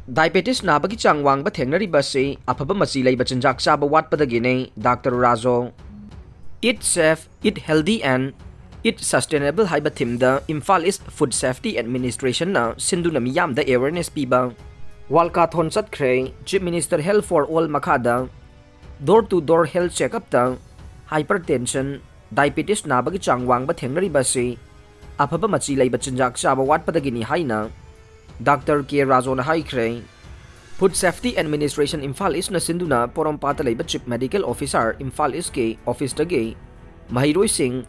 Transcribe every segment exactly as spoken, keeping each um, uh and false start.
Diabetes ꯅꯥꯕꯒꯤ ꯆꯥꯡ ꯋꯥꯡꯕ ꯊꯦꯡꯅꯔꯤꯕ ꯑꯁꯤ ꯑꯐꯕ ꯃꯆꯤ ꯂꯩꯕ ꯆꯤꯟꯖꯥꯛ ꯆꯥꯕ ꯋꯥꯠꯄꯗꯒꯤꯅꯤ, doctor Rajo. Eat safe, eat healthy and eat sustainable ꯍꯥꯏꯕ themeꯗ ꯏꯝꯐꯥꯜ ꯏꯁ ꯐꯨꯗ ꯁꯦꯐꯇꯤ ꯑꯦꯗꯃꯤꯅꯤꯁꯇ꯭ꯔꯦꯁꯟꯅ ꯁꯤꯟꯗꯨꯅ ꯃꯤꯌꯥꯝꯗ awareness ꯄꯤꯕ walkathon ꯆꯠꯈ꯭ꯔꯦ꯫ Chief Minister Health for All ꯃꯈꯥꯗ door to door health check-upꯇ hypertension, diabetes ꯅꯥꯕꯒꯤ ꯆꯥꯡ ꯋꯥꯡꯕ ꯊꯦꯡꯅꯔꯤꯕ ꯑꯁꯤ ꯑꯐꯕ ꯃꯆꯤ ꯂꯩꯕ ꯆꯤꯟꯖꯥꯛ ꯆꯥꯕ ꯋꯥꯠꯄꯗꯒꯤꯅꯤ ꯍꯥꯏꯅ ꯗꯥꯛꯇꯔ ꯀꯦ ꯔꯥꯖꯣꯅ ꯍꯥꯏꯈ꯭ꯔꯦ꯫ ꯐꯨꯗ ꯁꯦꯐꯇꯤ ꯑꯦꯗꯃꯤꯅꯤꯁꯇ꯭ꯔꯦꯁꯟ ꯏꯝꯐꯥꯜ ꯏꯁꯅ ꯁꯤꯟꯗꯨꯅ ꯄꯣꯔꯣꯝꯄꯥꯠꯇ ꯂꯩꯕ ꯆꯤꯐ ꯃꯦꯗꯤꯀꯦꯜ ꯑꯣꯐꯤꯁꯥꯔ ꯏꯝꯐꯥꯜ ꯏꯁꯀꯤ ꯑꯣꯐꯤꯁꯇꯒꯤ ꯃꯍꯩꯔꯣꯏꯁꯤꯡ,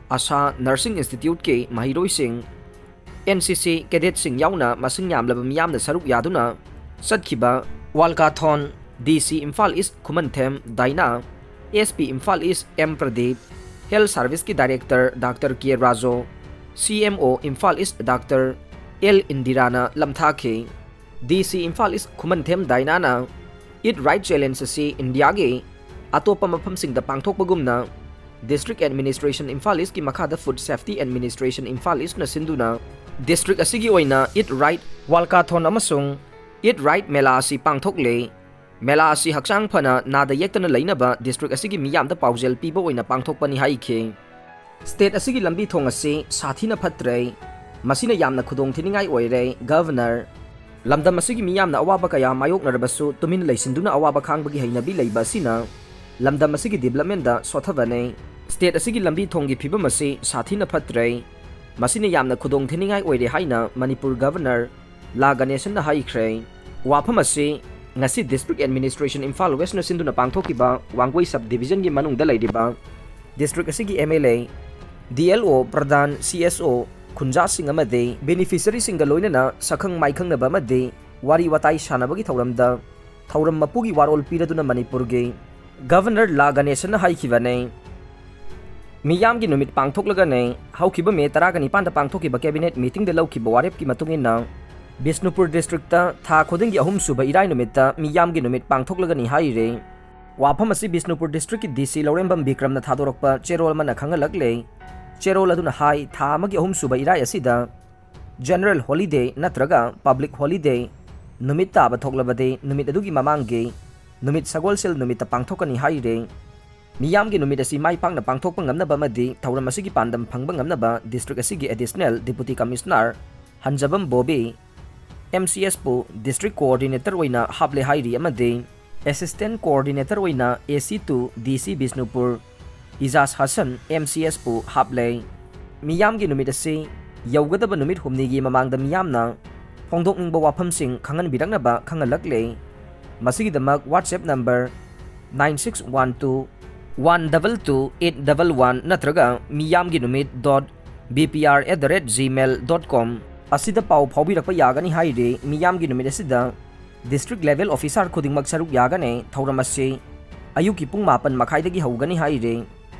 ꯑꯁꯥ ꯅꯔꯁꯤꯡ ꯏꯟꯁꯇꯤꯇ꯭ꯌꯨꯠꯀꯤ ꯃꯍꯩꯔꯣꯏꯁꯤꯡ, ꯑꯦꯟ ꯁꯤ ꯁꯤ ꯀꯦꯗꯦꯠꯁꯤꯡ ꯌꯥꯎꯅ ꯃꯁꯤꯡ ꯌꯥꯝꯂꯕ ꯃꯤꯌꯥꯝꯅ ꯁꯔꯨꯛ ꯌꯥꯗꯨꯅ ꯆꯠꯈꯤꯕ walkathon ꯗꯤ ꯁꯤ ꯏꯝꯐꯥꯜ ꯏꯁ ꯈꯨꯃꯟꯊꯦꯝ ꯗꯥꯏꯅꯥ, ꯑꯦꯁ ꯄꯤ ꯏꯝꯐꯥꯜ ꯏꯁ ꯑꯦꯝ ꯄ꯭ꯔꯗꯤꯞ, ꯍꯦꯜꯊ ꯁꯥꯔꯚꯤꯁꯀꯤ ꯗꯥꯏꯔꯦꯛꯇꯔ ꯗꯥꯛꯇꯔ ꯀꯦ ꯔꯥꯖꯣ, ꯁꯤ ꯑꯦꯝ ꯑꯣ ꯏꯝꯐꯥꯜ ꯏꯁ ꯗꯥꯛꯇꯔ ꯑꯦꯜ ꯏꯟꯗꯤꯔꯥꯅ ꯂꯝꯊꯥꯈꯤ꯫ ꯗꯤ ꯁꯤ ꯏꯝꯐꯥꯜ ꯏꯁ ꯈꯨꯃꯟꯊꯦꯝ ꯗꯥꯏꯅꯥꯅ Eat Right Challenge ꯑꯁꯤ ꯏꯟꯗꯤꯌꯥꯒꯤ ꯑꯇꯣꯞꯄ ꯃꯐꯝꯁꯤꯡꯗ ꯄꯥꯡꯊꯣꯛꯄꯒꯨꯝꯅ ꯗꯤꯁꯇ꯭ꯔꯤꯛ ꯑꯦꯗꯃꯤꯅꯤꯁꯇ꯭ꯔꯦꯁꯟ ꯏꯝꯐꯥꯜ ꯏꯁꯀꯤ ꯃꯈꯥꯗ ꯐꯨꯗ ꯁꯦꯐꯇꯤ ꯑꯦꯗꯃꯤꯅꯤꯁꯇ꯭ꯔꯦꯁꯟ ꯏꯝꯐꯥꯜ ꯏꯁꯅ ꯁꯤꯟꯗꯨꯅ ꯗꯤꯁꯇ꯭ꯔꯤꯛ ꯑꯁꯤꯒꯤ ꯑꯣꯏꯅ Eat Right walkathon ꯑꯃꯁꯨꯡ Eat Right ꯃꯦꯂꯥ ꯑꯁꯤ ꯄꯥꯡꯊꯣꯛꯂꯦ꯫ ꯃꯦꯂꯥ ꯑꯁꯤ ꯍꯛꯆꯥꯡ ꯐꯅ ꯅꯥꯗ ꯌꯦꯛꯇꯅ ꯂꯩꯅꯕ ꯗꯤꯁꯇ꯭ꯔꯤꯛ ꯑꯁꯤꯒꯤ ꯃꯤꯌꯥꯝꯗ ꯄꯥꯎꯖꯦꯜ ꯄꯤꯕ ꯑꯣꯏꯅ ꯄꯥꯡꯊꯣꯛꯄꯅꯤ ꯍꯥꯏꯈꯤ꯫ ꯁ꯭ꯇꯦꯠ ꯑꯁꯤꯒꯤ ꯂꯝꯕꯤ ꯊꯣꯡ ꯑꯁꯤ ꯁꯥꯊꯤꯅ ꯐꯠꯇ꯭ꯔꯦ, ꯃꯁꯤꯅ ꯌꯥꯝꯅ ꯈꯨꯗꯣꯡ ꯊꯤꯅꯤꯡꯉꯥꯏ ꯑꯣꯏꯔꯦ, ꯒꯚꯔꯅꯔ꯫ ꯂꯝꯗꯝ ꯑꯁꯤꯒꯤ ꯃꯤꯌꯥꯝꯅ ꯑꯋꯥꯕ ꯀꯌꯥ ꯃꯥꯌꯣꯛꯅꯔꯕꯁꯨ ꯇꯨꯃꯤꯟ ꯂꯩꯁꯤꯟꯗꯨꯅ ꯑꯋꯥꯕ ꯈꯥꯡꯕꯒꯤ ꯍꯩꯅꯕꯤ ꯂꯩꯕ ꯑꯁꯤꯅ ꯂꯝꯗꯝ ꯑꯁꯤꯒꯤ ꯗꯤꯕꯂꯞꯃꯦꯟꯗ ꯁꯣꯠꯊꯕꯅꯦ꯫ ꯁ꯭ꯇꯦꯠ ꯑꯁꯤꯒꯤ ꯂꯝꯕꯤ ꯊꯣꯡꯒꯤ ꯐꯤꯕꯝ ꯑꯁꯤ ꯁꯥꯊꯤꯅ ꯐꯠꯇ꯭ꯔꯦ, ꯃꯁꯤꯅ ꯌꯥꯝꯅ ꯈꯨꯗꯣꯡ ꯊꯤꯅꯤꯡꯉꯥꯏ ꯑꯣꯏꯔꯦ ꯍꯥꯏꯅ ꯃꯅꯤꯄꯨꯔ ꯒꯚꯔꯅꯔ ꯂꯥ ꯒꯅꯦꯁꯟꯅ ꯍꯥꯏꯈ꯭ꯔꯦ꯫ ꯋꯥꯐꯝ ꯑꯁꯤ ꯉꯁꯤ ꯗꯤꯁꯇ꯭ꯔꯤꯛ ꯑꯦꯗꯃꯤꯅꯤꯁꯇ꯭ꯔꯦꯁꯟ ꯏꯝꯐꯥꯜ ꯋꯦꯁꯅ ꯁꯤꯟꯗꯨꯅ ꯄꯥꯡꯊꯣꯛꯈꯤꯕ ꯋꯥꯡꯒꯣꯏ ꯁꯕ ꯗꯤꯕꯤꯖꯟꯒꯤ ꯃꯅꯨꯡꯗ ꯂꯩꯔꯤꯕ ꯗꯤꯁꯇ꯭ꯔꯤꯛ ꯑꯁꯤꯒꯤ M L A, D L ꯑꯣ, ꯄ꯭ꯔꯙꯥꯟ, ꯁꯤ ꯑꯦꯁ ꯑꯣ, ꯈꯨꯟꯖꯥꯁꯤꯡ ꯑꯃꯗꯤ ꯕꯦꯅꯤꯐꯤꯁꯔꯤꯁꯤꯡꯒ ꯂꯣꯏꯅꯅ ꯁꯛꯈꯪ ꯃꯥꯏꯈꯪꯅꯕ ꯑꯃꯗꯤ ꯋꯥꯔꯤ ꯋꯥꯇꯥꯏ ꯁꯥꯟꯅꯕꯒꯤ ꯊꯧꯔꯝꯗ ꯊꯧꯔꯝ ꯃꯄꯨꯒꯤ ꯋꯥꯔꯣꯜ ꯄꯤꯔꯗꯨꯅ ꯃꯅꯤꯄꯨꯔꯒꯤ ꯒꯚꯔꯅꯔ ꯂꯥ ꯒꯅꯦꯁꯟꯅ ꯍꯥꯏꯈꯤꯕꯅꯤ꯫ ꯃꯤꯌꯥꯝꯒꯤ ꯅꯨꯃꯤꯠ ꯄꯥꯡꯊꯣꯛꯂꯒꯅꯤ꯫ ꯍꯧꯈꯤꯕ ꯃꯦ ꯇꯔꯥꯒ ꯅꯤꯄꯥꯟꯗ ꯄꯥꯡꯊꯣꯛꯈꯤꯕ ꯀꯦꯕꯤꯅꯦꯠ ꯃꯤꯇꯤꯡꯗ ꯂꯧꯈꯤꯕ ꯋꯥꯔꯦꯞꯀꯤ ꯃꯇꯨꯡ ꯏꯟꯅ ꯕꯤꯁꯅꯨꯄꯨꯔ ꯗꯤꯁꯇ꯭ꯔꯤꯛꯇ ꯊꯥ ꯈꯨꯗꯤꯡꯒꯤ ꯑꯍꯨꯝꯁꯨꯕ ꯏꯔꯥꯏ ꯅꯨꯃꯤꯠꯇ ꯃꯤꯌꯥꯝꯒꯤ ꯅꯨꯃꯤꯠ ꯄꯥꯡꯊꯣꯛꯂꯒꯅꯤ ꯍꯥꯏꯔꯤ꯫ ꯋꯥꯐꯝ ꯑꯁꯤ ꯕꯤꯁꯅꯨꯄꯨꯔ ꯗꯤꯁꯇ꯭ꯔꯤꯛꯀꯤ ꯗꯤ ꯁꯤ ꯂꯧꯔꯦꯝꯕꯝ ꯕꯤꯀ꯭ꯔꯝꯅ ꯊꯥꯗꯣꯔꯛꯄ ꯆꯦꯔꯣꯜ ꯑꯃꯅ ꯈꯪꯍꯜꯂꯛꯂꯦ꯫ ꯆꯦꯔꯣꯜ ꯑꯗꯨꯅ ꯍꯥꯏ, ꯊꯥ ꯑꯃꯒꯤ ꯑꯍꯨꯝꯁꯨꯕ ꯏꯔꯥꯏ ꯑꯁꯤꯗ ꯖꯦꯅꯔꯦꯜ ꯍꯣꯂꯤꯗꯦ ꯅꯠꯇ꯭ꯔꯒ ꯄꯕ꯭ꯂꯤꯛ ꯍꯣꯂꯤꯗꯦ, ꯅꯨꯃꯤꯠ ꯇꯥꯕ ꯊꯣꯛꯂꯕꯗꯤ ꯅꯨꯃꯤꯠ ꯑꯗꯨꯒꯤ ꯃꯃꯥꯡꯒꯤ ꯅꯨꯃꯤꯠ ꯁꯒꯣꯜꯁꯦꯜ ꯅꯨꯃꯤꯠꯇ ꯄꯥꯡꯊꯣꯛꯀꯅꯤ ꯍꯥꯏꯔꯤ꯫ ꯃꯤꯌꯥꯝꯒꯤ ꯅꯨꯃꯤꯠ ꯑꯁꯤ ꯃꯥꯏ ꯄꯥꯛꯅ ꯄꯥꯡꯊꯣꯛꯄ ꯉꯝꯅꯕ ꯑꯃꯗꯤ ꯊꯧꯔꯝ ꯑꯁꯤꯒꯤ ꯄꯥꯟꯗꯝ ꯐꯪꯕ ꯉꯝꯅꯕ district ꯑꯁꯤꯒꯤ Additional Deputy Commissioner ꯍꯟꯖꯕꯝ Bobby, M C S ꯄꯨ district coordinator ꯑꯣꯏꯅ ꯍꯥꯞꯂꯦ ꯍꯥꯏꯔꯤ ꯑꯃꯗꯤ assistant coordinator ꯑꯣꯏꯅ A C to D C Bishnupur ꯏꯖꯥꯖ Hasan M C S ꯄꯨ ꯍꯥꯞꯂꯦ꯫ ꯃꯤꯌꯥꯝꯒꯤ ꯅꯨꯃꯤꯠ ꯑꯁꯤ ꯌꯧꯒꯗꯕ ꯅꯨꯃꯤꯠ ꯍꯨꯝꯅꯤꯒꯤ ꯃꯃꯥꯡꯗ ꯃꯤꯌꯥꯝꯅ ꯐꯣꯡꯗꯣꯛꯅꯤꯡꯕ ꯋꯥꯐꯝꯁꯤꯡ ꯈꯪꯍꯟꯕꯤꯔꯛꯅꯕ ꯈꯪꯍꯜꯂꯛꯂꯦ꯫ ꯃꯁꯤꯒꯤꯗꯃꯛ WhatsApp number nine six one two one double two eight double one ꯅꯠꯇ꯭ꯔꯒ ꯃꯤꯌꯥꯝꯒꯤ ꯅꯨꯃꯤꯠ dot B P R at the rate gmail dot com ꯑꯁꯤꯗ ꯄꯥꯎ ꯐꯥꯎꯕꯤꯔꯛꯄ ꯌꯥꯒꯅꯤ ꯍꯥꯏꯔꯤ꯫ ꯃꯤꯌꯥꯝꯒꯤ ꯅꯨꯃꯤꯠ ꯑꯁꯤꯗ district level officer ꯈꯨꯗꯤꯡꯃꯛ ꯁꯔꯨꯛ ꯌꯥꯒꯅꯤ꯫ ꯊꯧꯔꯝ ꯑꯁꯤ ꯑꯌꯨꯛꯀꯤ ꯄꯨꯡ ꯃꯥꯄꯟ ꯃꯈꯥꯏꯗꯒꯤ ꯍꯧꯒꯅꯤ ꯍꯥꯏꯔꯤ꯫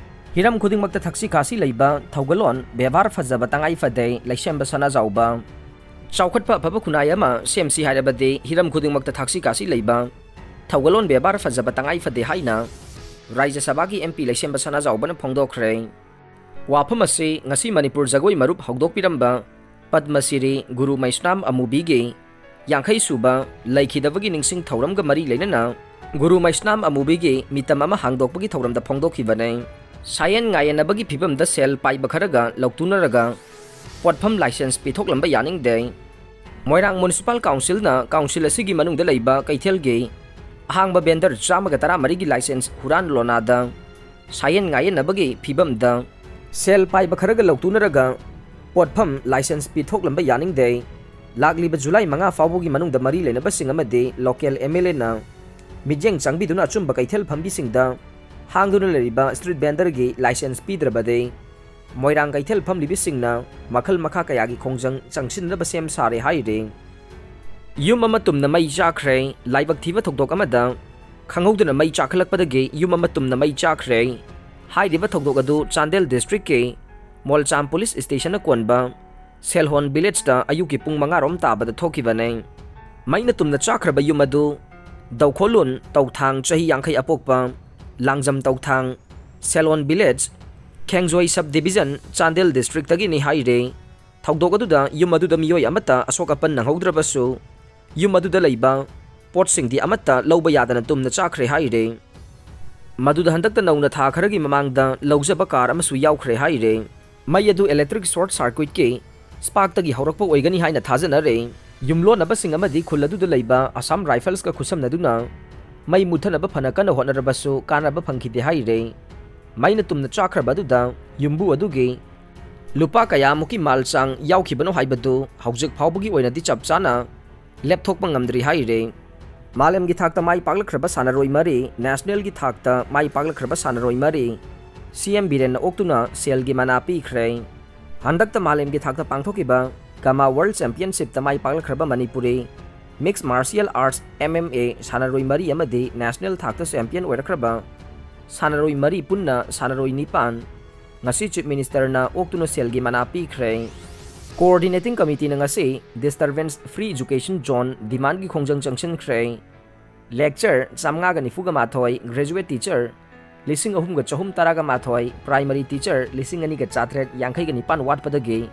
ꯍꯤꯔꯝ ꯈꯨꯗꯤꯡꯃꯛꯇ ꯊꯛꯁꯤ ꯈꯥꯁꯤ ꯂꯩꯕ, ꯊꯧꯒꯜꯂꯣꯟ ꯕꯦꯕꯥꯔ ꯐꯖꯕ ꯇꯉꯥꯏ ꯐꯗꯦ꯫ ꯂꯩꯁꯦꯝꯕ ꯁꯅꯥꯖꯥꯎꯕ꯫ ꯆꯥꯎꯈꯠꯄ ꯑꯐꯕ ꯈꯨꯟꯅꯥꯏ ꯑꯃ ꯁꯦꯝꯁꯤ ꯍꯥꯏꯔꯕꯗꯤ ꯍꯤꯔꯝ ꯈꯨꯗꯤꯡꯃꯛꯇ ꯊꯛꯁꯤ ꯈꯥꯁꯤ ꯂꯩꯕ, ꯊꯧꯒꯜꯂꯣꯟ ꯕꯦꯕꯥꯔ ꯐꯖꯕ ꯇꯉꯥꯏ ꯐꯗꯦ ꯍꯥꯏꯅ ꯔꯥꯖ꯭ꯌ ꯁꯚꯥꯒꯤ M P ꯂꯩꯁꯦꯝꯕ ꯁꯅꯥꯖꯥꯎꯕꯅ ꯐꯣꯡꯗꯣꯛꯈ꯭ꯔꯦ꯫ ꯋꯥꯐꯝ ꯑꯁꯤ ꯉꯁꯤ ꯃꯅꯤꯄꯨꯔ ꯖꯒꯣꯏ ꯃꯔꯨꯞ ꯍꯧꯗꯣꯛꯄꯤꯔꯝꯕ ꯄꯗꯃ ꯁꯤꯔꯤ ꯒꯨꯔꯨ ꯃꯩꯁꯅꯥꯝ ꯑꯃꯨꯕꯤꯒꯤ ꯌꯥꯡꯈꯩ ꯁꯨꯕ ꯂꯩꯈꯤꯗꯕꯒꯤ ꯅꯤꯡꯁꯤꯡ ꯊꯧꯔꯝꯒ ꯃꯔꯤ ꯂꯩꯅꯅ ꯒꯨꯔꯨ ꯃꯩꯁꯅꯥꯝ ꯑꯃꯨꯕꯤꯒꯤ ꯃꯤꯇꯝ ꯑꯃ ꯍꯥꯡꯗꯣꯛꯄꯒꯤ ꯊꯧꯔꯝꯗ ꯐꯣꯡꯗꯣꯛꯈꯤꯕꯅꯤ꯫ ꯁꯥꯌꯦꯟ ꯉꯥꯌꯦꯟꯅꯕꯒꯤ ꯐꯤꯕꯝꯗ ꯁꯦꯜ ꯄꯥꯏꯕ ꯈꯔꯒ ꯂꯧꯇꯨꯅꯔꯒ ꯄꯣꯠꯐꯝ license ꯄꯤꯊꯣꯛꯂꯝꯕ ꯌꯥꯅꯤꯡꯗꯦ꯫ ꯃꯣꯏꯔꯥꯡ Municipal Councilꯅ council ꯑꯁꯤꯒꯤ ꯃꯅꯨꯡꯗ ꯂꯩꯕ ꯀꯩꯊꯦꯜꯒꯤ ꯑꯍꯥꯡꯕ vendor ꯆꯥꯝꯃꯒ ꯇꯔꯥꯃꯔꯤꯒꯤ license ꯍꯨꯔꯥꯟ ꯂꯣꯅꯥꯗ ꯁꯥꯌꯦꯟ ꯉꯥꯌꯦꯟꯅꯕꯒꯤ ꯐꯤꯕꯝꯗ ꯁꯦꯜ ꯄꯥꯏꯕ ꯈꯔꯒ ꯂꯧꯇꯨꯅꯔꯒ ꯄꯣꯠꯐꯝ license ꯄꯤꯊꯣꯛꯂꯝꯕ ꯌꯥꯅꯤꯡꯗꯦ꯫ ꯂꯥꯛꯂꯤꯕ ꯖꯨꯂꯥꯏ ꯃꯉꯥ ꯐꯥꯎꯕꯒꯤ ꯃꯅꯨꯡꯗ ꯃꯔꯤ ꯂꯩꯅꯕꯁꯤꯡ ꯑꯃꯗꯤ local M L Aꯅ ꯃꯤꯠꯌꯦꯡ ꯆꯪꯕꯤꯗꯨꯅ ꯑꯆꯨꯝꯕ ꯀꯩꯊꯦꯜ ꯐꯝꯕꯤꯁꯤꯡꯗ ꯍꯥꯡꯗꯨꯅ ꯂꯩꯔꯤꯕ street vendorꯒꯤ license ꯄꯤꯗ꯭ꯔꯕꯗꯤ ꯃꯣꯏꯔꯥꯡ ꯀꯩꯊꯦꯜ ꯐꯝꯂꯤꯕꯁꯤꯡꯅ ꯃꯈꯜ ꯃꯈꯥ ꯀꯌꯥꯒꯤ ꯈꯣꯡꯖꯪ ꯆꯪꯁꯤꯟꯅꯕ ꯁꯦꯝ ꯁꯥꯔꯦ ꯍꯥꯏꯔꯤ꯫ ꯌꯨꯝ ꯑꯃ ꯇꯨꯝꯅ ꯃꯩ ꯆꯥꯈ꯭ꯔꯦ꯫ ꯂꯥꯏꯕꯛ ꯊꯤꯕ ꯊꯧꯗꯣꯛ ꯑꯃꯗ ꯈꯪꯍꯧꯗꯅ ꯃꯩ ꯆꯥꯈꯠꯂꯛꯄꯗꯒꯤ ꯌꯨꯝ ꯑꯃ ꯇꯨꯝꯅ ꯃꯩ ꯆꯥꯈ꯭ꯔꯦ꯫ ꯍꯥꯏꯔꯤꯕ ꯊꯧꯗꯣꯛ ꯑꯗꯨ ꯆꯥꯟꯗꯦꯜ districtꯀꯤ ꯃꯣꯜꯆꯥꯝ police stationꯅ ꯀꯣꯟꯕ ꯁꯦꯜꯍꯣꯟ villageꯇ ꯑꯌꯨꯛꯀꯤ ꯄꯨꯡ ꯃꯉꯥ ꯔꯣꯝ ꯇꯥꯕꯗ ꯊꯣꯛꯈꯤꯕꯅꯤ꯫ ꯃꯩꯅ ꯇꯨꯝꯅ ꯆꯥꯈ꯭ꯔꯕ ꯌꯨꯝ ꯑꯗꯨ ꯗꯧꯈꯣꯂꯨꯟ ꯇꯧꯊꯥꯡ, ꯆꯍꯤ ꯌꯥꯡꯈꯩ ꯑꯄꯣꯛꯄ, ꯂꯥꯡꯖꯝ ꯇꯧꯊꯥꯡ, ꯁꯦꯜꯍꯣꯟ village, ꯈꯦꯡꯖꯣꯏ sub division, ꯆꯥꯟꯗꯦꯜ districtꯇꯒꯤꯅꯤ ꯍꯥꯏꯔꯦ꯫ ꯊꯧꯗꯣꯛ ꯑꯗꯨꯗ ꯌꯨꯝ ꯑꯗꯨꯗ ꯃꯤꯑꯣꯏ ꯑꯃꯠꯇ ꯑꯁꯣꯛ ꯑꯄꯟ ꯅꯪꯍꯧꯗ꯭ꯔꯕꯁꯨ, ꯌꯨꯝ ꯑꯗꯨꯗ ꯂꯩꯕ ꯄꯣꯠꯁꯤꯡꯗꯤ ꯑꯃꯠꯇ ꯂꯧꯕ ꯌꯥꯗꯅ ꯇꯨꯝꯅ ꯆꯥꯈ꯭ꯔꯦ ꯍꯥꯏꯔꯦ꯫ ꯃꯗꯨꯗ ꯍꯟꯗꯛꯇ ꯅꯧꯅ ꯊꯥ ꯈꯔꯒꯤ ꯃꯃꯥꯡꯗ ꯂꯧꯖꯕ ꯀꯥꯔ ꯑꯃꯁꯨ ꯌꯥꯎꯈ꯭ꯔꯦ ꯍꯥꯏꯔꯦ꯫ ꯃꯩ ꯑꯗꯨ ꯏꯂꯦꯛꯇ꯭ꯔꯤꯛ ꯁꯣꯔꯠ ꯁꯥꯔꯀ꯭ꯌꯨꯠꯀꯤ ꯁ꯭ꯄꯥꯔꯛꯇꯒꯤ ꯍꯧꯔꯛꯄ ꯑꯣꯏꯒꯅꯤ ꯍꯥꯏꯅ ꯊꯥꯖꯅꯔꯦ꯫ ꯌꯨꯝꯂꯣꯟꯅꯕꯁꯤꯡ ꯑꯃꯗꯤ ꯈꯨꯜ ꯑꯗꯨꯗ ꯂꯩꯕ ꯑꯁꯥꯝ ꯔꯥꯏꯐꯜꯁꯀ ꯈꯨꯠꯁꯝꯅꯗꯨꯅ ꯃꯩ ꯃꯨꯠꯊꯅꯕ ꯐꯅ ꯀꯟꯅ ꯍꯣꯠꯅꯔꯕꯁꯨ ꯀꯥꯟꯅꯕ ꯐꯪꯈꯤꯗꯦ ꯍꯥꯏꯔꯦ꯫ ꯃꯩꯅ ꯇꯨꯝꯅ ꯆꯥꯈ꯭ꯔꯕ ꯑꯗꯨꯗ ꯌꯨꯝꯕꯨ ꯑꯗꯨꯒꯤ ꯂꯨꯄꯥ ꯀꯌꯥꯃꯨꯛꯀꯤ ꯃꯥꯜ ꯆꯥꯡ ꯌꯥꯎꯈꯤꯕꯅꯣ ꯍꯥꯏꯕꯗꯨ ꯍꯧꯖꯤꯛ ꯐꯥꯎꯕꯒꯤ ꯑꯣꯏꯅꯗꯤ ꯆꯞ ꯆꯥꯅ ꯂꯦꯞꯊꯣꯛꯄ ꯉꯝꯗ꯭ꯔꯤ ꯍꯥꯏꯔꯦ꯫ ꯃꯥꯂꯦꯝꯒꯤ ꯊꯥꯛꯇ ꯃꯥꯏ ꯄꯥꯛꯂꯛꯈ꯭ꯔꯕ ꯁꯥꯟꯅꯔꯣꯏ ꯃꯔꯤ, ꯅꯦꯁꯅꯦꯜꯒꯤ ꯊꯥꯛꯇ ꯃꯥꯏ ꯄꯥꯛꯂꯛꯈ꯭ꯔꯕ ꯁꯥꯟꯅꯔꯣꯏ ꯃꯔꯤ ꯁꯤ ꯑꯦꯝ ꯕꯤꯔꯦꯟꯅ ꯑꯣꯛꯇꯨꯅ ꯁꯦꯜꯒꯤ ꯃꯅꯥ ꯄꯤꯈ꯭ꯔꯦ꯫ ꯍꯟꯗꯛꯇ ꯃꯥꯂꯦꯝꯒꯤ ꯊꯥꯛꯇ ꯄꯥꯡꯊꯣꯛꯈꯤꯕ ꯒꯃꯥ ꯋꯥꯔꯜ ꯆꯦꯝꯄꯤꯌꯟꯁꯤꯞꯇ ꯃꯥꯏ ꯄꯥꯛꯂꯛꯈ꯭ꯔꯕ Manipuri mix martial arts, M M A, ꯁꯥꯟꯅꯔꯣꯏ ꯃꯔꯤ ꯑꯃꯗꯤ ꯅꯦꯁꯅꯦꯜ ꯊꯥꯛꯇ ꯆꯦꯝꯄꯤꯌꯟ ꯑꯣꯏꯔꯛꯈ꯭ꯔꯕ ꯁꯥꯟꯅꯔꯣꯏ ꯃꯔꯤ ꯄꯨꯟꯅ ꯁꯥꯟꯅꯔꯣꯏ ꯅꯤꯄꯥꯟ ꯉꯁꯤ ꯆꯤꯐ ꯃꯤꯅꯤꯁꯇꯔꯅ ꯑꯣꯛꯇꯨꯅ ꯁꯦꯜꯒꯤ ꯃꯅꯥ ꯄꯤꯈ꯭ꯔꯦ꯫ ꯀꯣꯑꯣꯔꯗꯤꯅꯦꯇꯤꯡ ꯀꯃꯤꯇꯤꯅ ꯉꯁꯤ ꯗꯤꯁꯇꯔꯕꯦꯟꯁ ꯐ꯭ꯔꯤ ꯏꯖꯨꯀꯦꯁꯟ ꯖꯣꯟ ꯗꯤꯃꯥꯟꯒꯤ ꯈꯣꯡꯖꯪ ꯆꯪꯁꯤꯟꯈ꯭ꯔꯦ꯫ ꯂꯦꯛꯆꯔ ꯆꯥꯝꯃꯉꯥꯒ ꯅꯤꯐꯨꯒ ꯃꯥꯊꯣꯏ, ꯒ꯭ꯔꯦꯖꯨꯋꯦꯠ ꯇꯤꯆꯔ ꯂꯤꯁꯤꯡ ꯑꯍꯨꯝꯒ ꯆꯍꯨꯝ ꯇꯔꯥꯒ ꯃꯥꯊꯣꯏ, ꯄ꯭ꯔꯥꯏꯃꯔꯤ ꯇꯤꯆꯔ ꯂꯤꯁꯤꯡ ꯑꯅꯤꯒ ꯆꯥꯇ꯭ꯔꯦꯠ ꯌꯥꯡꯈꯩꯒ ꯅꯤꯄꯥꯟ ꯋꯥꯠꯄꯗꯒꯤ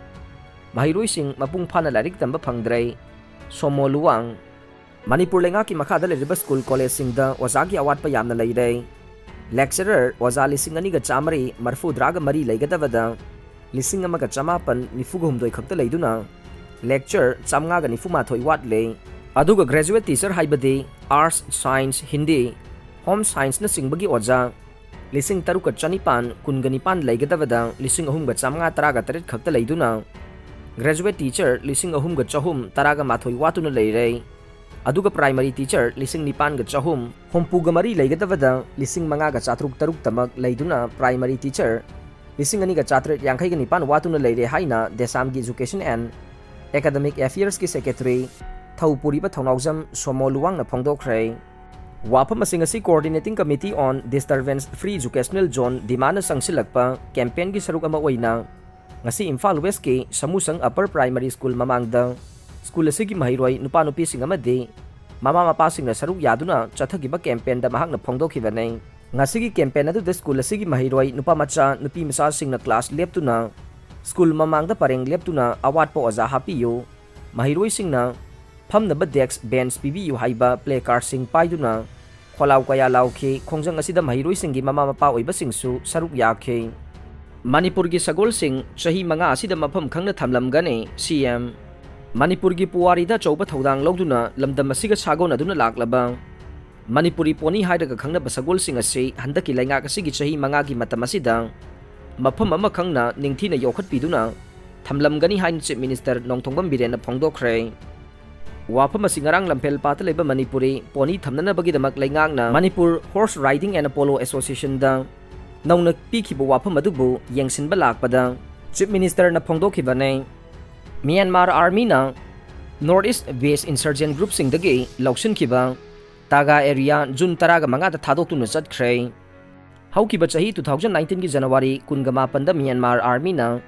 ꯃꯍꯩꯔꯣꯏꯁꯤꯡ ꯃꯄꯨꯡ ꯐꯥꯅ ꯂꯥꯏꯔꯤꯛ ꯇꯝꯕ ꯐꯪꯗ꯭ꯔꯦ꯫ ꯁꯣꯃꯣ ꯂꯨꯋꯥꯡ꯫ ꯃꯅꯤꯄꯨꯔ ꯂꯩꯉꯥꯛꯀꯤ ꯃꯈꯥꯗ ꯂꯩꯔꯤꯕ ꯁ꯭ꯀꯨꯜ ꯀꯣꯂꯦꯖꯁꯤꯡꯗ ꯑꯣꯖꯥꯒꯤ ꯑꯋꯥꯠꯄ ꯌꯥꯝꯅ ꯂꯩꯔꯦ꯫ ꯂꯦꯛꯆꯔꯔ ꯑꯣꯖꯥ ꯂꯤꯁꯤꯡ ꯑꯅꯤꯒ ꯆꯥꯃꯔꯤ ꯃꯔꯐꯨꯇꯔꯥꯒ ꯃꯔꯤ ꯂꯩꯒꯗꯕꯗ ꯂꯤꯁꯤꯡ ꯑꯃꯒ ꯆꯃꯥꯄꯟ ꯅꯤꯐꯨꯒ ꯍꯨꯝꯗꯣꯏ ꯈꯛꯇ ꯂꯩꯗꯨꯅ ꯂꯦꯛꯆꯔ ꯆꯥꯝꯃꯉꯥꯒ ꯅꯤꯐꯨ ꯃꯥꯊꯣꯏ ꯋꯥꯠꯂꯦ꯫ ꯑꯗꯨꯒ ꯒ꯭ꯔꯦꯖꯨꯋꯦꯠ ꯇꯤꯆꯔ ꯍꯥꯏꯕꯗꯤ ꯑꯥꯔꯠꯁ, ꯁꯥꯏꯟꯁ, ꯍꯤꯟꯗꯤ, ꯍꯣꯝ ꯁꯥꯏꯟꯁꯅꯆꯤꯡꯕꯒꯤ ꯑꯣꯖꯥ ꯂꯤꯁꯤꯡ ꯇꯔꯨꯛꯀ ꯆꯅꯤꯄꯥꯟ ꯀꯨꯟꯒ ꯅꯤꯄꯥꯟ ꯂꯩꯒꯗꯕꯗ ꯂꯤꯁꯤꯡ ꯑꯍꯨꯝꯒ ꯆꯥꯝꯃꯉꯥ ꯇꯔꯥꯒ ꯇꯔꯦꯠ ꯈꯛꯇ ꯂꯩꯗꯨꯅ ꯒ꯭ꯔꯦꯖꯨꯋꯦꯠ ꯇꯤꯆꯔ ꯂꯤꯁꯤꯡ ꯑꯍꯨꯝꯒ ꯆꯍꯨꯝ ꯇꯔꯥꯒ ꯃꯥꯊꯣꯏ ꯋꯥꯠꯇꯨꯅ ꯂꯩꯔꯦ꯫ ꯑꯗꯨꯒ ꯄ꯭ꯔꯥꯏꯃꯔꯤ ꯇꯤꯆꯔ ꯂꯤꯁꯤꯡ ꯅꯤꯄꯥꯟꯒ ꯆꯍꯨꯝ ꯍꯨꯝꯐꯨꯒ ꯃꯔꯤ ꯂꯩꯒꯗꯕꯗ ꯂꯤꯁꯤꯡ ꯃꯉꯥꯒ ꯆꯥꯇ꯭ꯔꯨꯛ ꯇꯔꯨꯛꯇꯃꯛ ꯂꯩꯗꯨꯅ ꯄ꯭ꯔꯥꯏꯃꯔꯤ ꯇꯤꯆꯔ ꯂꯤꯁꯤꯡ ꯑꯅꯤꯒ ꯆꯥꯇ꯭ꯔꯦꯠ ꯌꯥꯡꯈꯩꯒ ꯅꯤꯄꯥꯟ ꯋꯥꯠꯇꯨꯅ ꯂꯩꯔꯦ ꯍꯥꯏꯅ ꯗꯦꯁꯥꯝꯒꯤ ꯏꯖꯨꯀꯦꯁꯟ ꯑꯦꯟ ꯑꯦꯀꯥꯗꯃꯤꯛ ꯑꯦꯐꯤꯌꯔꯁꯀꯤ ꯁꯦꯀ꯭ꯔꯦꯇꯔꯤ ꯊꯧꯄꯨꯔꯤꯕ ꯊꯧꯅꯥꯎꯖꯝ ꯁꯣꯃꯣ ꯂꯨꯋꯥꯡꯅ ꯐꯣꯡꯗꯣꯛꯈ꯭ꯔꯦ꯫ ꯋꯥꯐꯝ ꯑꯁꯤꯡ ꯑꯁꯤ Coordinating Committee on Disturbance Free Educational Zone ꯗꯤꯃꯥꯟꯅ ꯆꯪꯁꯤꯜꯂꯛꯄ ꯀꯦꯝꯄꯦꯟꯒꯤ ꯁꯔꯨꯛ ꯑꯃ ꯑꯣꯏꯅ ꯉꯁꯤ ꯏꯝꯐꯥꯜ ꯋꯦꯁꯀꯤ ꯁꯃꯨꯁꯪ ꯑꯄꯔ ꯄ꯭ꯔꯥꯏꯃꯔꯤ ꯁ꯭ꯀꯨꯜ ꯃꯃꯥꯡꯗ ꯁ꯭ꯀꯨꯜ ꯑꯁꯤꯒꯤ ꯃꯍꯩꯔꯣꯏ ꯅꯨꯄꯥ ꯅꯨꯄꯤꯁꯤꯡ ꯑꯃꯗꯤ ꯃꯃꯥ ꯃꯄꯥꯁꯤꯡꯅ ꯁꯔꯨꯛ ꯌꯥꯗꯨꯅ ꯆꯠꯊꯈꯤꯕ ꯀꯦꯝꯄꯦꯟꯗ ꯃꯍꯥꯛꯅ ꯐꯣꯡꯗꯣꯛꯈꯤꯕꯅꯤ꯫ ꯉꯁꯤꯒꯤ ꯀꯦꯝꯄꯦꯟ ꯑꯗꯨꯗ ꯁ꯭ꯀꯨꯜ ꯑꯁꯤꯒꯤ ꯃꯍꯩꯔꯣꯏ ꯅꯨꯄꯥ ꯃꯆꯥ ꯅꯨꯄꯤ ꯃꯆꯥꯁꯤꯡꯅ ꯀ꯭ꯂꯥꯁ ꯂꯦꯞꯇꯨꯅ ꯁ꯭ꯀꯨꯜ ꯃꯃꯥꯡꯗ ꯄꯔꯦꯡ ꯂꯦꯞꯇꯨꯅ ꯑꯋꯥꯠꯄ ꯑꯣꯖꯥ ꯍꯥꯞꯄꯤꯌꯨ, ꯃꯍꯩꯔꯣꯏꯁꯤꯡꯅ ꯐꯝꯅꯕ desk bench ꯄꯤꯕꯤꯌꯨ ꯍꯥꯏꯕ placardꯁꯤꯡ ꯄꯥꯏꯗꯨꯅ ꯈꯣꯜꯂꯥꯎ ꯀꯌꯥ ꯂꯥꯎꯈꯤ꯫ ꯈꯣꯡꯖꯪ ꯑꯁꯤꯗ ꯃꯍꯩꯔꯣꯏꯁꯤꯡꯒꯤ ꯃꯃꯥ ꯃꯄꯥ ꯑꯣꯏꯕꯁꯤꯡꯁꯨ ꯁꯔꯨꯛ ꯌꯥꯈꯤ꯫ ꯃꯅꯤꯄꯨꯔꯒꯤ ꯁꯒꯣꯜꯁꯤꯡ ꯆꯍꯤ ꯃꯉꯥ ꯑꯁꯤꯗ ꯃꯐꯝ ꯈꯪꯅ ꯊꯝꯂꯝꯒꯅꯤ, ꯁꯤ ꯑꯦꯝ꯫ ꯃꯅꯤꯄꯨꯔꯒꯤ ꯄꯨꯋꯥꯔꯤꯗ ꯑꯆꯧꯕ ꯊꯧꯗꯥꯡ ꯂꯧꯗꯨꯅ ꯂꯝꯗꯝ ꯑꯁꯤꯒ ꯁꯥꯒꯣꯟꯅꯗꯨꯅ ꯂꯥꯛꯂꯕ ꯃꯅꯤꯄꯨꯔꯤ pony ꯍꯥꯏꯔꯒ ꯈꯪꯅꯕ ꯁꯒꯣꯜꯁꯤꯡ ꯑꯁꯤ ꯍꯟꯗꯛꯀꯤ ꯂꯩꯉꯥꯛ ꯑꯁꯤꯒꯤ ꯆꯍꯤ ꯃꯉꯥꯒꯤ ꯃꯇꯝ ꯑꯁꯤꯗ ꯃꯐꯝ ꯑꯃ ꯈꯪꯅ ꯅꯤꯡꯊꯤꯅ ꯌꯣꯛꯈꯠꯄꯤꯗꯨꯅ ꯊꯝꯂꯝꯒꯅꯤ ꯍꯥꯏꯅ Chief Minister ꯅꯣꯡꯊꯣꯝꯕꯝ ꯕꯤꯔꯦꯟꯅ ꯐꯣꯡꯗꯣꯛꯈ꯭ꯔꯦ꯫ ꯋꯥꯐꯝ ꯑꯁꯤ ꯉꯔꯥꯡ ꯂꯝꯐꯦꯜ ꯄꯥꯠꯇ ꯂꯩꯕ ꯃꯅꯤꯄꯨꯔꯤ pony ꯊꯝꯅꯅꯕꯒꯤꯗꯃꯛ ꯂꯩꯉꯥꯛꯅ Manipur Horse Riding and Polo Associationꯗ ꯅꯧꯅ ꯄꯤꯈꯤꯕ ꯋꯥꯐꯝ ꯑꯗꯨꯕꯨ ꯌꯦꯡꯁꯤꯟꯕ ꯂꯥꯛꯄꯗ Chief Ministerꯅ ꯐꯣꯡꯗꯣꯛꯈꯤꯕꯅꯤ꯫ Myanmar Armyꯅ North East based insurgent groupꯁꯤꯡꯗꯒꯤ ꯂꯧꯁꯤꯟꯈꯤꯕ ꯇꯥꯒꯥ area June ꯇꯔꯥꯒ ꯃꯉꯥꯗ ꯊꯥꯗꯣꯛꯇꯨꯅ ꯆꯠꯈ꯭ꯔꯦ꯫ ꯍꯧꯈꯤꯕ ꯆꯍꯤ two thousand nineteenꯒꯤ January ꯀꯨꯟꯒ ꯃꯥꯄꯟꯗ Myanmar Armyꯅ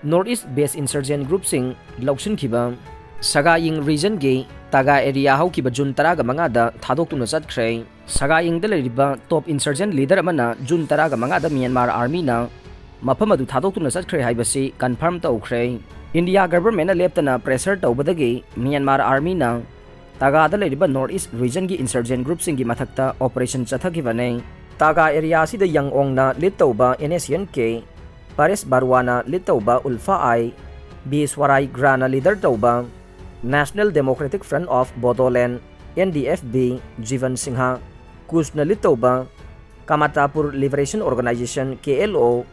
North East based insurgent groupꯁꯤꯡ ꯂꯧꯁꯤꯟꯈꯤꯕ ꯁꯒꯥꯌꯤꯡ regionꯒꯤ ꯇꯥꯒꯥ area ꯍꯧꯈꯤꯕ June ꯇꯔꯥꯒ ꯃꯉꯥꯗ ꯊꯥꯗꯣꯛꯇꯨꯅ ꯆꯠꯈ꯭ꯔꯦ꯫ ꯁꯒꯥꯌꯤꯡꯗ ꯂꯩꯔꯤꯕ top insurgent leader ꯑꯃꯅ June ꯇꯔꯥꯒ ꯃꯉꯥꯗ Myanmar Armyꯅ ꯃꯐꯝ ꯑꯗꯨ ꯊꯥꯗꯣꯛꯇꯨꯅ ꯆꯠꯈ꯭ꯔꯦ ꯍꯥꯏꯕꯁꯤ confirm ꯇꯧꯈ꯭ꯔꯦ꯫ India governmentꯅ ꯂꯦꯞꯇꯅ pressure ꯇꯧꯕꯗꯒꯤ Myanmar Armyꯅ ꯇꯥꯒꯥꯗ ꯂꯩꯔꯤꯕ North East regionꯒꯤ insurgent groupꯁꯤꯡꯒꯤ ꯃꯊꯛꯇ operation ꯆꯠꯊꯈꯤꯕꯅꯤ꯫ ꯇꯥꯒꯥ area ꯑꯁꯤꯗ ꯌꯪ ꯑꯣꯡꯅ lead ꯇꯧꯕ NSCN-K, ꯄꯔꯦꯁ ꯕꯥꯔꯨꯋꯥꯅ lead ꯇꯧꯕ ULFA-I, ꯕꯤ ꯁ꯭ꯋꯔꯥꯏꯒ꯭ꯔꯥꯅ leader ꯇꯧꯕ National Democratic Front of Bodoland, NDFB, Jibon Singha, ꯀꯨꯁꯅ lead ꯇꯧꯕ Kamatapur Liberation Organization, KLO,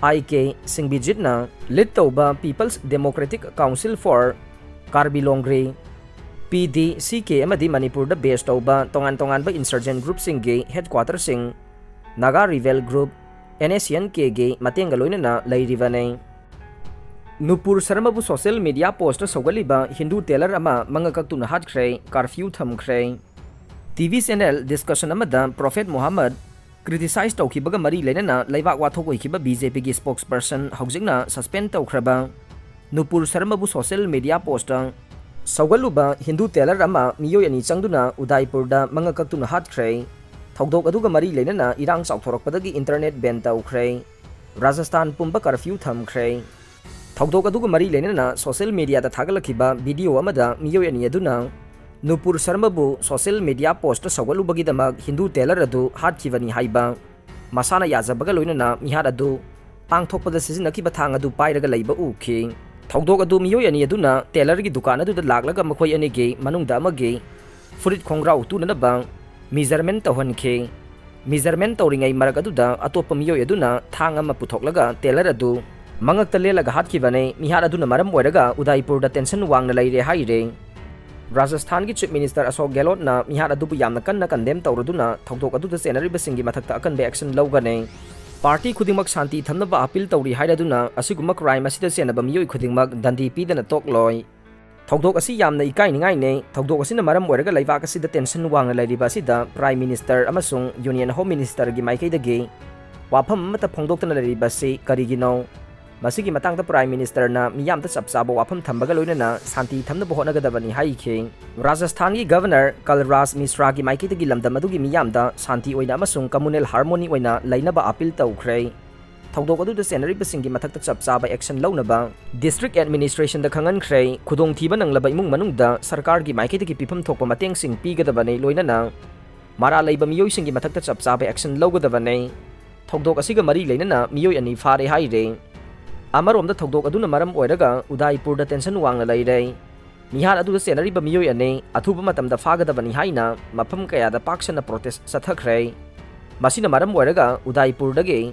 I K ꯁꯤꯡꯕꯤꯖꯤꯠꯅ lead ꯇꯧꯕ People's Democratic Council for Karbi Longri, PDCK ꯑꯃꯗꯤ ꯃꯅꯤꯄꯨꯔꯗ base ꯇꯧꯕ ꯇꯣꯉꯥꯟ ꯇꯣꯉꯥꯟꯕ insurgent groupꯁꯤꯡꯒꯤ headquarterꯁꯤꯡ Naga Rebel Group, NSCN-Kꯒꯤ ꯃꯇꯦꯡꯒ ꯂꯣꯏꯅꯅ ꯂꯩꯔꯤꯕꯅꯤ꯫ ꯅꯨꯄꯨꯔ ꯁꯔꯃꯕꯨ social media post ꯁꯧꯒꯠꯂꯤꯕ Hindu tailor ꯑꯃ ꯃꯉꯛ ꯀꯛꯇꯨꯅ ꯍꯥꯠꯈ꯭ꯔꯦ, curfew ꯊꯝꯈ꯭ꯔꯦ꯫ TV channel discussion ꯑꯃꯗ Prophet Muhammad criticize ꯇꯧꯈꯤꯕꯒ ꯃꯔꯤ ꯂꯩꯅꯅ ꯂꯩꯕꯥꯛ ꯋꯥꯊꯣꯛ ꯑꯣꯏꯈꯤꯕ BJPꯒꯤ spokesperson ꯍꯧꯖꯤꯛꯅ suspend ꯇꯧꯈ꯭ꯔꯕ ꯅꯨꯄꯨꯔ ꯁꯔꯃꯕꯨ social media post ꯁꯧꯒꯠꯂꯨꯕ Hindu tailor ꯑꯃ ꯃꯤꯑꯣꯏ ꯑꯅꯤ ꯆꯪꯗꯨꯅ ꯎꯗꯥꯏꯄꯨꯔꯗ ꯃꯉꯛ ꯀꯛꯇꯨꯅ ꯍꯥꯠꯈ꯭ꯔꯦ꯫ ꯊꯧꯗꯣꯛ ꯑꯗꯨꯒ ꯃꯔꯤ ꯂꯩꯅꯅ ꯏꯔꯥꯡ ꯆꯥꯎꯊꯣꯔꯛꯄꯗꯒꯤ internet ban ꯇꯧꯈ꯭ꯔꯦ꯫ ꯔꯥꯖꯁꯊꯥꯟ ꯄꯨꯝꯕ curfew ꯊꯝꯈ꯭ꯔꯦ꯫ ꯊꯧꯗꯣꯛ ꯑꯗꯨꯒ ꯃꯔꯤ ꯂꯩꯅꯅ social mediaꯗ ꯊꯥꯒꯠꯂꯛꯈꯤꯕ video ꯑꯃꯗ ꯃꯤꯑꯣꯏ ꯑꯅꯤ ꯑꯗꯨꯅ ꯅꯨꯄꯨꯔ ꯁꯔꯃꯕꯨ social media postꯇ ꯁꯧꯒꯠꯂꯨꯕꯒꯤꯗꯃꯛ ꯍꯤꯟꯗꯨ tailor ꯑꯗꯨ ꯍꯥꯠꯈꯤꯕꯅꯤ ꯍꯥꯏꯕ ꯃꯁꯥꯅ ꯌꯥꯖꯕꯒ ꯂꯣꯏꯅꯅ ꯃꯤꯍꯥꯠ ꯑꯗꯨ ꯄꯥꯡꯊꯣꯛꯄꯗ ꯁꯤꯖꯤꯟꯅꯈꯤꯕ ꯊꯥꯡ ꯑꯗꯨ ꯄꯥꯏꯔꯒ ꯂꯩꯕ ꯎꯈꯤ꯫ ꯊꯧꯗꯣꯛ ꯑꯗꯨ ꯃꯤꯑꯣꯏ ꯑꯅꯤ ꯑꯗꯨꯅ tailorꯒꯤ ꯗꯨꯀꯥꯟ ꯑꯗꯨꯗ ꯂꯥꯛꯂꯒ ꯃꯈꯣꯏ ꯑꯅꯤꯒꯤ ꯃꯅꯨꯡꯗ ꯑꯃꯒꯤ ꯐꯨꯔꯤꯠ ꯈꯣꯡꯒ꯭ꯔꯥꯎ ꯇꯨꯅꯅꯕ measurement ꯇꯧꯍꯟꯈꯤ꯫ Measurement ꯇꯧꯔꯤꯉꯩ ꯃꯔꯛ ꯑꯗꯨꯗ ꯑꯇꯣꯞꯄ ꯃꯤꯑꯣꯏ ꯑꯗꯨꯅ ꯊꯥꯡ ꯑꯃ ꯄꯨꯊꯣꯛꯂꯒ tailor ꯑꯗꯨ ꯃꯉꯛꯇ ꯂꯦꯜꯂꯒ ꯍꯥꯠꯈꯤꯕꯅꯤ꯫ ꯃꯤꯍꯥꯠ ꯑꯗꯨꯅ ꯃꯔꯝ ꯑꯣꯏꯔꯒ ꯎꯗꯥꯏꯄꯨꯔꯗ tension ꯋꯥꯡꯅ ꯂꯩꯔꯦ ꯍꯥꯏꯔꯦ꯫ ꯔꯥꯖꯁꯊꯥꯟꯒꯤ Chief Minister ꯑꯁꯣꯛ ꯒꯦꯍꯂꯣꯠꯅ ꯃꯤꯍꯥꯠ ꯑꯗꯨꯕꯨ ꯌꯥꯝꯅ ꯀꯟꯅ condemn ꯇꯧꯔꯗꯨꯅ ꯊꯧꯗꯣꯛ ꯑꯗꯨꯗ ꯆꯦꯟꯅꯔꯤꯕꯁꯤꯡꯒꯤ ꯃꯊꯛꯇ ꯑꯀꯟꯕ action ꯂꯧꯒꯅꯤ꯫ Party ꯈꯨꯗꯤꯡꯃꯛ ꯁꯥꯟꯇꯤ ꯊꯝꯅꯕ appeal ꯇꯧꯔꯤ ꯍꯥꯏꯔꯗꯨꯅ ꯑꯁꯤꯒꯨꯝꯕ crime ꯑꯁꯤꯗ ꯆꯦꯟꯅꯕ ꯃꯤꯑꯣꯏ ꯈꯨꯗꯤꯡꯃꯛ ꯗꯟꯗꯤ ꯄꯤꯗꯅ ꯇꯣꯛꯂꯣꯏ꯫ ꯊꯧꯗꯣꯛ ꯑꯁꯤ ꯌꯥꯝꯅ ꯏꯀꯥꯏꯅꯤꯡꯉꯥꯏꯅꯤ꯫ ꯊꯧꯗꯣꯛ ꯑꯁꯤꯅ ꯃꯔꯝ ꯑꯣꯏꯔꯒ ꯂꯩꯕꯥꯛ ꯑꯁꯤꯗ tension ꯋꯥꯡꯅ ꯂꯩꯔꯤꯕ ꯑꯁꯤꯗ Prime Minister ꯑꯃꯁꯨꯡ Union Home Ministerꯒꯤ ꯃꯥꯏꯀꯩꯗꯒꯤ ꯋꯥꯐꯝ ꯑꯃꯠꯇ ꯐꯣꯡꯗꯣꯛꯇꯅ ꯂꯩꯔꯤꯕ ꯑꯁꯤ ꯀꯔꯤꯒꯤꯅꯣ? ꯃꯁꯤꯒꯤ ꯃꯇꯥꯡꯗ Prime Ministerꯅ ꯃꯤꯌꯥꯝꯗ ꯆꯞ ꯆꯥꯕ ꯋꯥꯐꯝ ꯊꯝꯕꯒ ꯂꯣꯏꯅꯅ ꯁꯥꯟꯇꯤ ꯊꯝꯅꯕ ꯍꯣꯠꯅꯒꯗꯕꯅꯤ ꯍꯥꯏꯈꯤ꯫ ꯔꯥꯖꯁꯊꯥꯟꯒꯤ Governor ꯀꯜꯔꯥꯖ ꯃꯤꯁ꯭ꯔꯥꯒꯤ ꯃꯥꯏꯀꯩꯗꯒꯤ ꯂꯝꯗꯝ ꯑꯗꯨꯒꯤ ꯃꯤꯌꯥꯝꯗ ꯁꯥꯟꯇꯤ ꯑꯣꯏꯅ ꯑꯃꯁꯨꯡ communal harmony ꯑꯣꯏꯅ ꯂꯩꯅꯕ appeal ꯇꯧꯈ꯭ꯔꯦ꯫ ꯊꯧꯗꯣꯛ ꯑꯗꯨꯗ ꯆꯦꯟꯅꯔꯤꯕꯁꯤꯡꯒꯤ ꯃꯊꯛꯇ ꯆꯞ ꯆꯥꯕ action ꯂꯧꯅꯕ District Administrationꯗ ꯈꯪꯍꯟꯈ꯭ꯔꯦ꯫ ꯈꯨꯗꯣꯡꯊꯤꯕ ꯅꯪꯂꯕ ꯏꯃꯨꯡ ꯃꯅꯨꯡꯗ ꯁꯔꯀꯥꯔꯒꯤ ꯃꯥꯏꯀꯩꯗꯒꯤ ꯄꯤꯐꯝ ꯊꯣꯛꯄ ꯃꯇꯦꯡꯁꯤꯡ ꯄꯤꯒꯗꯕꯅꯤ, ꯂꯣꯏꯅꯅ ꯃꯔꯥꯜ ꯂꯩꯕ ꯃꯤꯑꯣꯏꯁꯤꯡꯒꯤ ꯃꯊꯛꯇ ꯆꯞ ꯆꯥꯕ action ꯂꯧꯒꯗꯕꯅꯤ꯫ ꯊꯧꯗꯣꯛ ꯑꯁꯤꯒ ꯃꯔꯤ ꯂꯩꯅꯅ ꯃꯤꯑꯣꯏ ꯑꯅꯤ ꯐꯥꯔꯦ ꯍꯥꯏꯔꯦ꯫ ꯑꯃꯔꯣꯝꯗ ꯊꯧꯗꯣꯛ ꯑꯗꯨꯅ ꯃꯔꯝ ꯑꯣꯏꯔꯒ ꯎꯗꯥꯏꯄꯨꯔꯗ tension ꯋꯥꯡꯅ ꯂꯩꯔꯦ꯫ ꯃꯤꯍꯥꯠ ꯑꯗꯨꯗ ꯆꯦꯟꯅꯔꯤꯕ ꯃꯤꯑꯣꯏ ꯑꯅꯤ ꯑꯊꯨꯕ ꯃꯇꯝꯗ ꯐꯥꯒꯗꯕꯅꯤ ꯍꯥꯏꯅ ꯃꯐꯝ ꯀꯌꯥꯗ ꯄꯥꯛ ꯁꯟꯅ protest ꯆꯠꯊꯈ꯭ꯔꯦ꯫ ꯃꯁꯤꯅ ꯃꯔꯝ ꯑꯣꯏꯔꯒ ꯎꯗꯥꯏꯄꯨꯔꯗꯒꯤ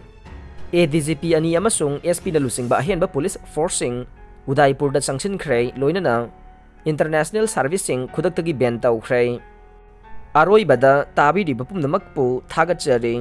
ADGP ꯑꯅꯤ ꯑꯃꯁꯨꯡ SPꯅ ꯂꯨꯆꯤꯡꯕ ꯑꯍꯦꯟꯕ police forceꯁꯤꯡ ꯎꯗꯥꯏꯄꯨꯔꯗ ꯆꯪꯁꯤꯟꯈ꯭ꯔꯦ, ꯂꯣꯏꯅꯅ international serviceꯁꯤꯡ ꯈꯨꯗꯛꯇꯒꯤ ban ꯇꯧꯈ꯭ꯔꯦ꯫ ꯑꯔꯣꯏꯕꯗ ꯇꯥꯕꯤꯔꯤꯕ ꯄꯨꯝꯅꯃꯛꯄꯨ ꯊꯥꯒꯠꯆꯔꯤ꯫